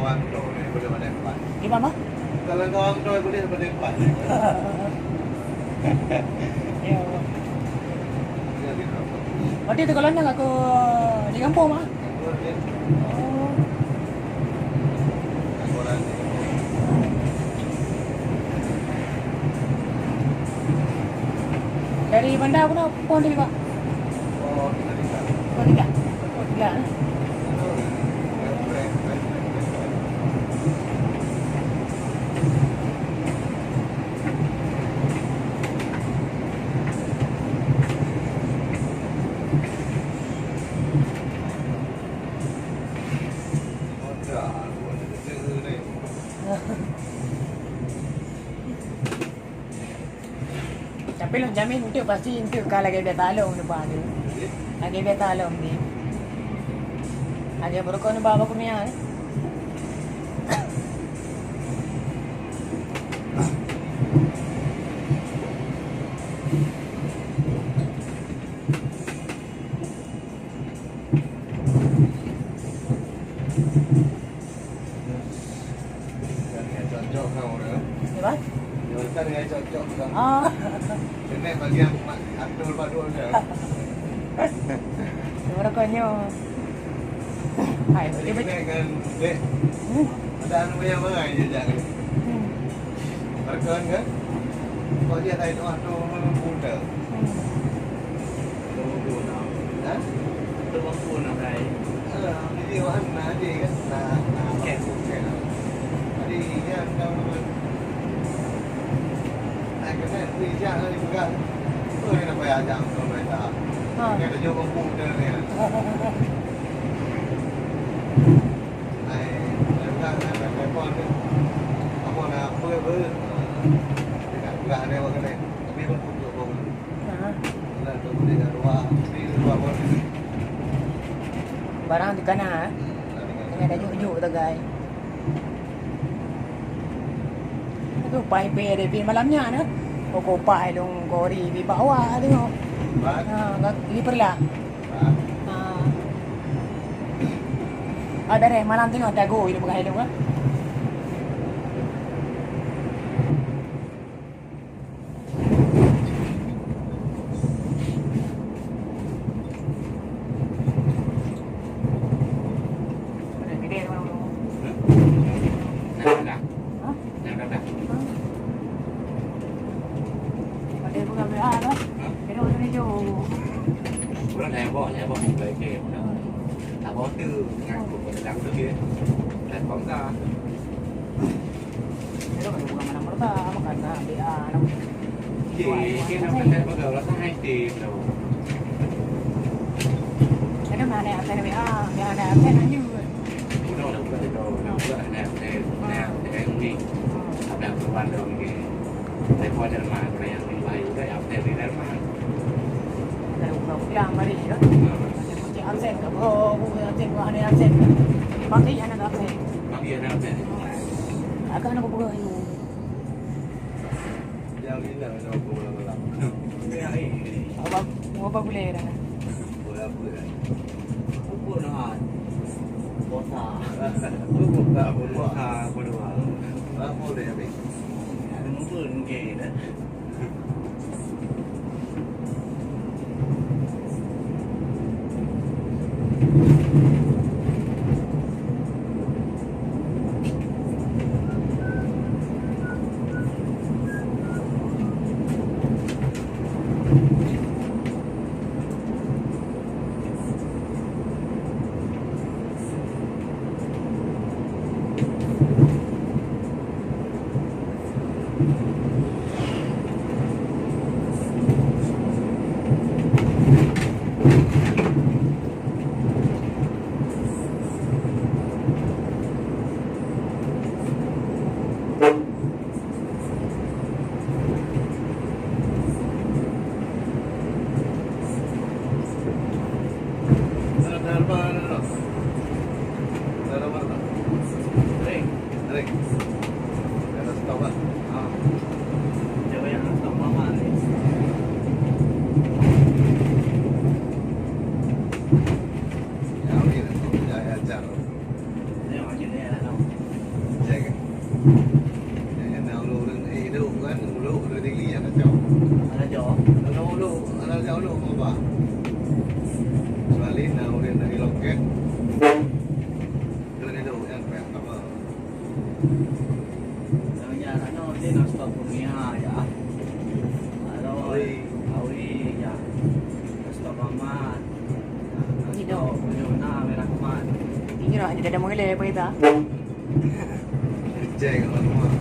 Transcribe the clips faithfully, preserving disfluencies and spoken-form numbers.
Di mana? Kalau kawan tu boleh pada empat. Ya. Berarti tu kalau nak aku di kampung mah. Oh. Dari bandar pun pun tadi, Pak? Oh, tiga. Oh, tiga. Oh, tiga. Tapi lôn jamin enteuk pasti enteuk ka lagèe biasa lom depan tu. Lagèe biasa lom ni. Lagèe beurukon bak Abah Kurnia ni. Kan ngai cocok kan orang. Apa? Dia kan ngai cocok kan. Oh. Kena bagi aku mak atur badul dia. Baru konyol. Hai, jadi betul. Kena kan dek. Hmm. Ada anu yang mana je jangan. Hmm. Baru kan? Kok dia tak itu atur mana pun dah. Hmm. Ha. Ha. Barang teuka na, eh? Teuka na juk-juk tagai. Aduh, pai pih ada pih malam nyan, eh? Kok pai lôn kori pih bak awak tengok. Ha, di Peureulak. Ha. Ah, bereh malam tengok dago itu peugah itu, kan? Absen ka? Oh, absen, absen. Pagi hana absen. Pagi hana absen. Agak nak buka ni. Yang ni nak kena buka malam-malam. Apa, apa boleh dah? Boleh apa dah? Buku nak. Kota. Buku tak, buku. Kota, buku. Apa boleh habis? Ada mobil mungkin dah. Ini dah ada mengelak apa kita? Cek kat rumah.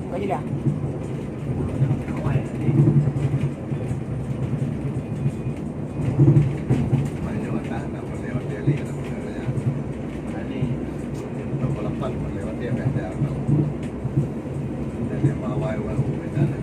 Buka je dah. Banyak otak nak boleh hotel ni, nak boleh banyak. Tadi, nombor lapan boleh hotel, dah. Jadi, bawai, bawai, bawai, bawai.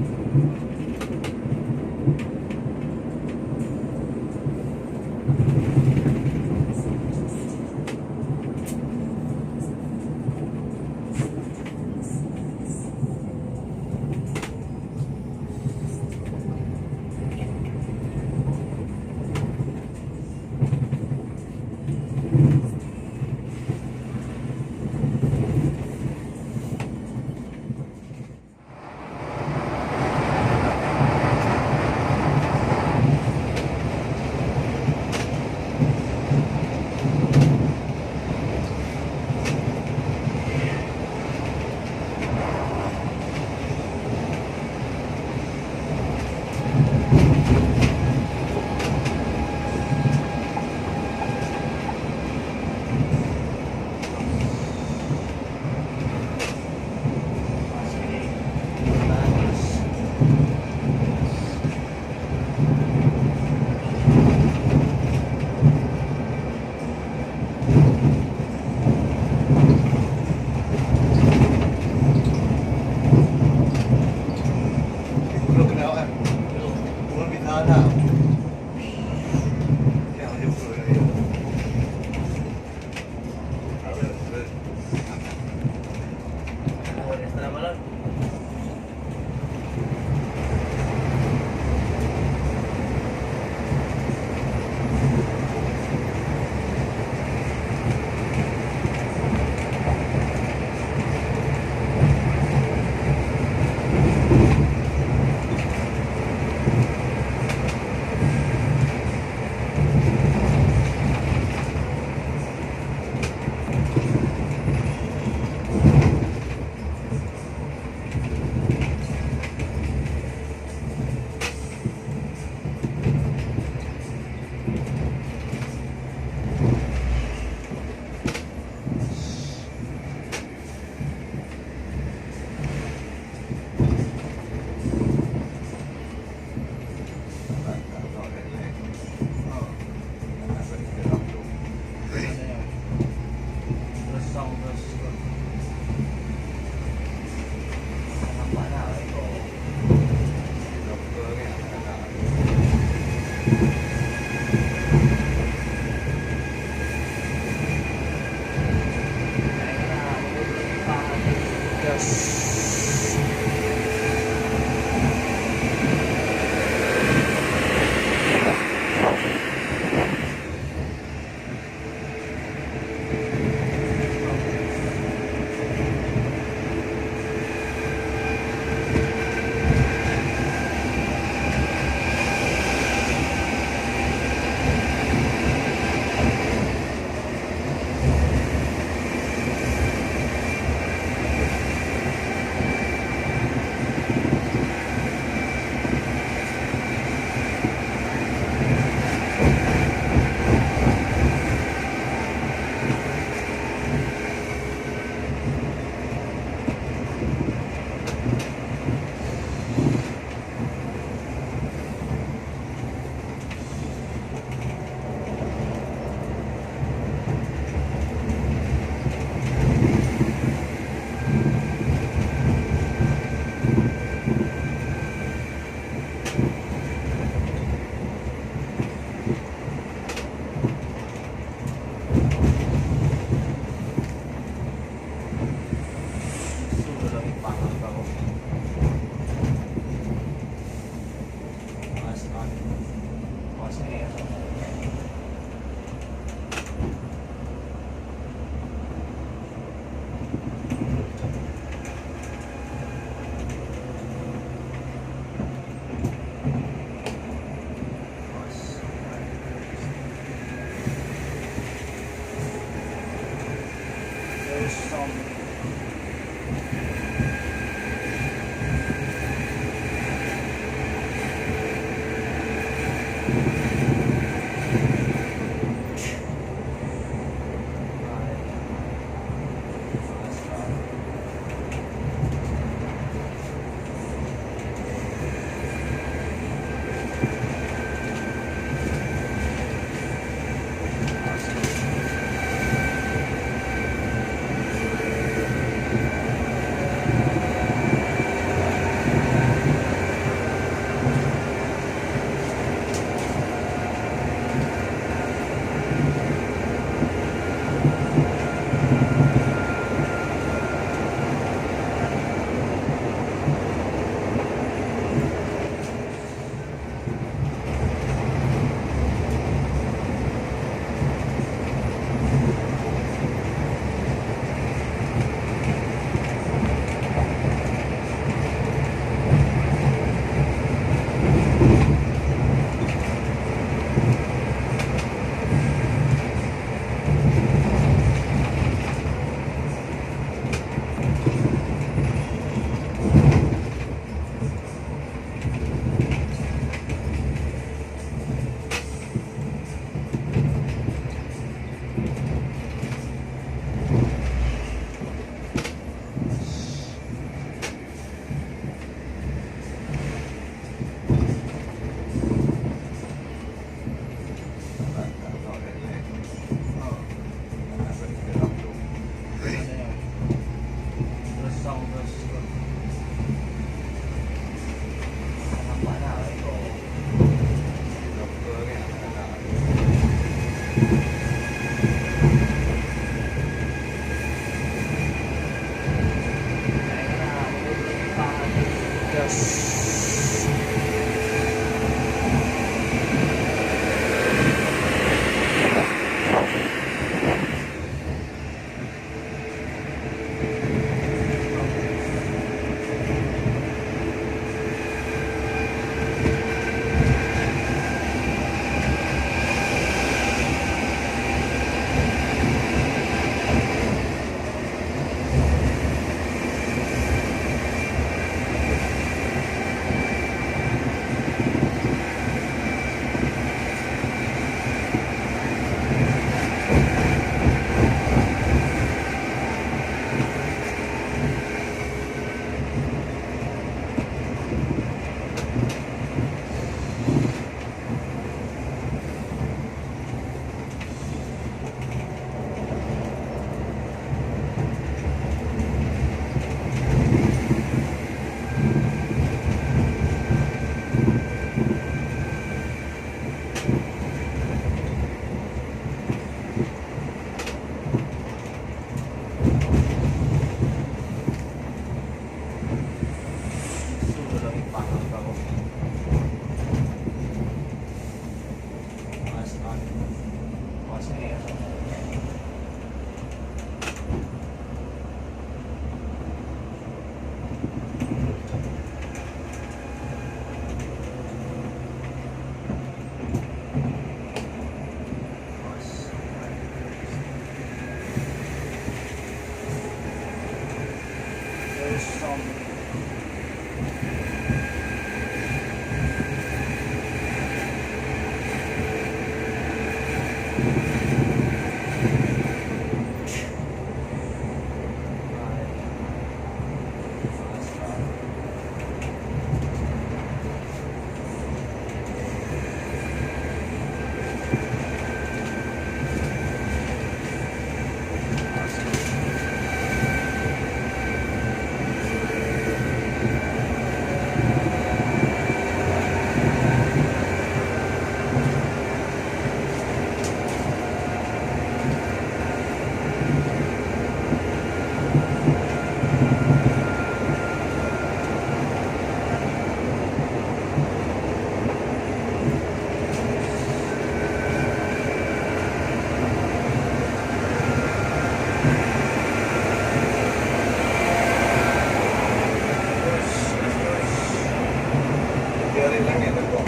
Biarin langét teuka.